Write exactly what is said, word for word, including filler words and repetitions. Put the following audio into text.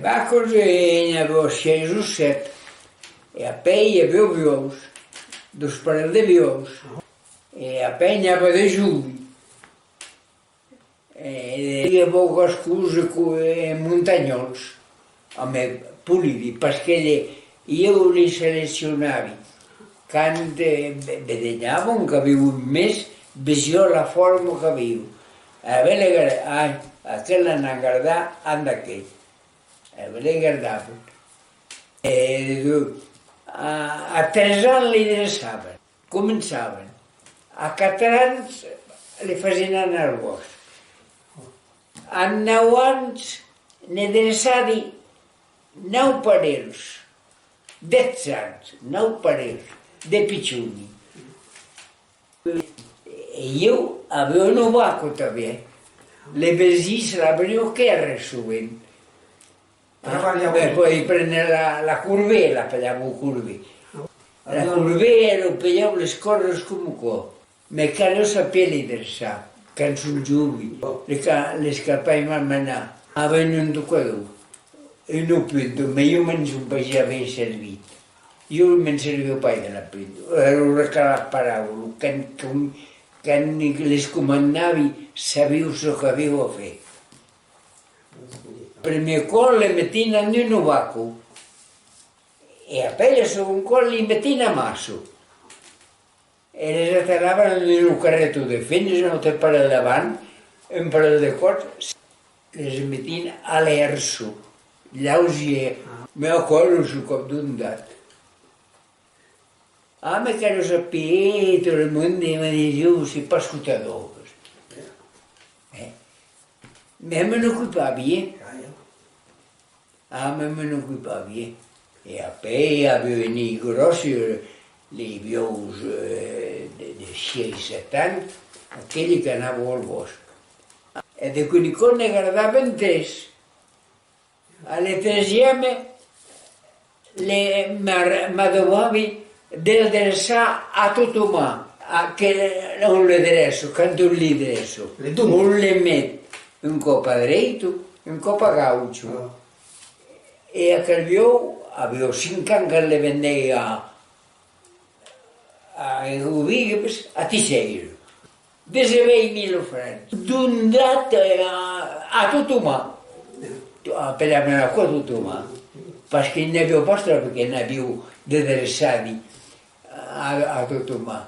Vacas, e n'i aviá sièis o sèt. E apèi i aviá buòus, dos parelhs de buòus. E apèi n'i aviá de jovi. E i aviá gascons e co-, e montanhòls, amb polidi, parce que le, ieu li seleccionavi. Quand, eh, ve-, vedenhavan qu'avián un mes, vesiá la forma qu'avián. E ben le gar-, ai, aquel l'anam gardar amb aquel. E ben le gardavan. E, a, a tres ans li dreçavan. Començavan. A quatre ans, li fasián anar al bòsc. A nau ans, ne dreçavi nau parelhs. Dètz ans, nau parelhs, de pichoni. E ieu aviá una vaca tanben. Le vesins la venián quèrre sovent. Però, eh, pòdi prene la, la corvée, l'apelavan corvée. La corvée, èra, pejava les còrdas coma aquò. Mès caliá saber li dreçar, quand son jovi, les ca-, les cal pas mal menar. Avián un tocador, una punta, mès ieu me'n soi pas jamai servit. Ieu me'n serviá pas de la punta. Èra recalat paraula, quand, quand, quand les comandavi, sabián çò qu'avián a fèr. Primièr còp, le metián amb una vaca. E apèi, le segond còp, li metián amassa. E les atalavan amb una carreta de fenas, un autre parelh davant, un parelh de còps, les metián a l'èrsa, lausièr, mès aquò èra un còp dondat. Ah, mès caliá saber, tot le monde me disiá, c'est pas ce que t'adores. Eh? Mès me n'ocupavi, eh? Ah, mès me n'ocupavi, eh? E apèi, a venir gròssi, eh, li buòus, eh, de, de sièis, sèt ans, aqueli qu'anavan al bòsc. E de qualque còp ne gardavan tres. A le tresième, le, m'a-, m'adobavi del dreçar a tota man, a que, on le dreça, quand on li dreça, on le met un còp a dreita, un còp a gaucha. E aquel buòu aviá cinc ans quand le vendèi a, a Rodrigues, a Tissèira. Dètz-e-uèch mila francs. Dondat, eh, a, a tota man. Apelavan aquò tota man. Parce que n'aviá pas tròp que n'aviá de dreçadi a, a tota man.